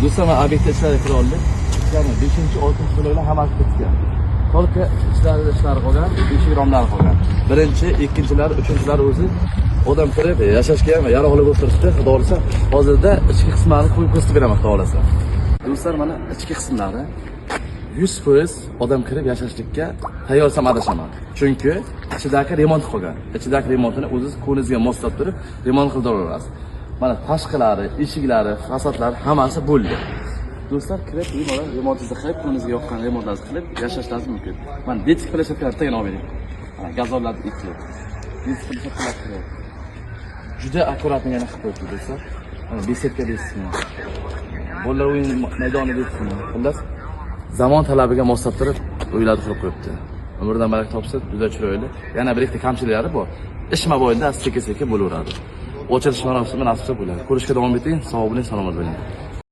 Do'stlar, mana obyektda ishlari kira oldik. Ya'ni 5-6 bloklar hammasi bitgan. Только ichlarida ishlari qolgan, eshik romlari qolgan. Birinchi, ikkinchilar, uchinchilar o'zi odam kirib yashashga ham yaroqli bo'lib turibdi, xudo xohlasa. Hozirda ichki qismlarini qo'yib ko'rsatib beraman, xudo xohlasa. Do'stlar, mana ichki qismlari 100% odam kirib yashashlikka tayyor desam adashaman. Chunki ichidagi remont qolgan. Ichidagi remontini o'zingiz ko'ngilingizga moslab turib remont qildiraverasiz. Mana tashqilari, eshiklari, fasadlari hammasi bo'lgan. Do'stlar, kirib bemalol remontingizni qilib, ko'ngilingizga yoqqan remontlarni qilib yashashingiz mumkin. Mana детский площадка lar bittagina olib bering. Mana gazonlarni ichi. Детский площадка lar kirib. Juda аккуратно yana qilib qo'yibdi, do'stlar. Mana беседка deysizmi? Bolalar o'yin maydoni deysizmi? Xullas, zamon talabiga moslab turib uylarni qurib qo'yibdi. Umrdan baraka topsa, juda chiroyli. Yana bir ikkita kamchiliklari bor. Ish mobaynida sekin-sekin bo'laveradi. Ochilish marosimi nasib bo'ladi. Ko'rishga davom eting. Sog' bo'ling, salomat bo'ling.